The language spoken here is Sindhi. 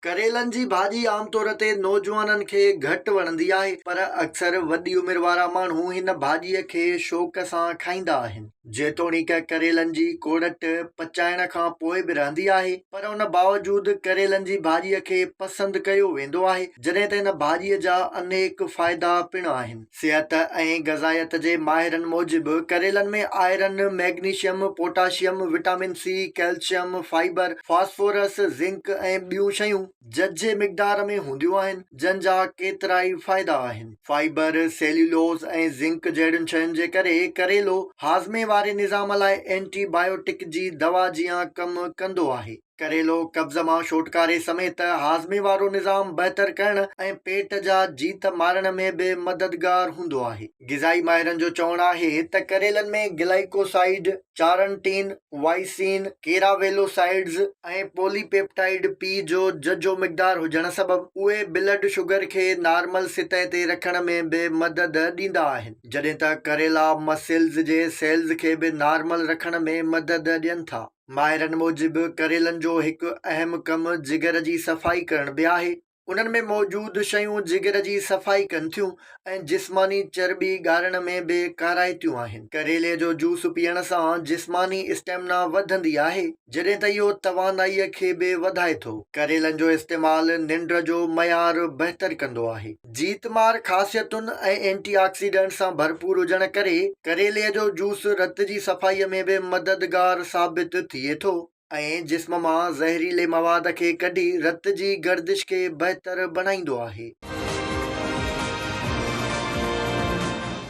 ڪريلن جي ڀاڄي عام طور تي نوجوانن کي گهٽ وڻندي آهي پر اڪثر وڏي عمر وارا ماڻهو هن ڀاڄيء کي شوق سان کائيندا آهن. جيتوڻيڪ ڪريلن جي ڪوڙٽ پچائڻ کان پوء به رهندي آهي پر ان باوجود ڪريلن جي ڀاڄيء کي پسند ڪيو ويندو آهي جڏهن ته هن ڀاڄيء جا انيڪ فائدا پڻ آهن. صحت ۽ غذائيت جي ماهرن موجب ڪريلن ۾ iron, magnesium, potassium, vitamin C, calcium, fibre, phosphorus, zinc ۽ ٻيون شيون ججهي مقدار ۾ هونديون آهن، جن جا ڪيترائي فائدا آهن. فائبر، سيليولوز ۽ زنڪ جهڙين شين جي ڪري ڪريلو هاضمي واري نظام لاء اينٽي بايوٽڪ جي دوا جيان ڪم ڪندو آهي. ڪريلو قبض مان ڇوٽڪاري سميت هاضمي وارو نظام بهتر ڪرڻ ۽ پيٽ جا جيت مارڻ ۾ به مددگار هوندو آهي. غذائي ماهرن جو چوڻ آهي ته ڪريلن ۾ گلائيڪوسائيڊ، چارنٽين، وائسين، ڪيراويلوسائيڊز ۽ پولي پيپٽائيڊ پي جو ججهو مقدار هجڻ سبب اهي بلڊ شگر کي نارمل سطح تي رکڻ ۾ به مدد ڏيندا آهن، جڏهن ته ڪريلا مسلز جي سيلز کي به نارمل رکڻ ۾ مدد ڏين ٿا. ماهرن موجب ڪريلن جو هڪ اهم ڪم جگر جي صفائي ڪرڻ به آهي. انهن ۾ موجود شيون جگر جي صفائي ڪن ٿيون ۽ جسماني چرٻي ڳارڻ ۾ به ڪارائتيون آهن. ڪريلي جو جوس پيئڻ سان جسماني اسٽيمنا وڌندي آهي، جڏهن ته اهو توانائي کي به وڌائي ٿو. ڪريلن جو استعمال ننڊ جو معيار بهتر ڪندو آهي. جيت مار خاصيتن ۽ اينٽي آڪسيڊنٽس سان ڀرپور هجڻ ڪري ڪريلي جو جوس رت جي صفائي ۾ به مددگار ثابت ٿئي ٿو ۽ جسم مان زهريلي مواد کي ڪڍي رت جي گردش کي بهتر بڻائيندو آهي.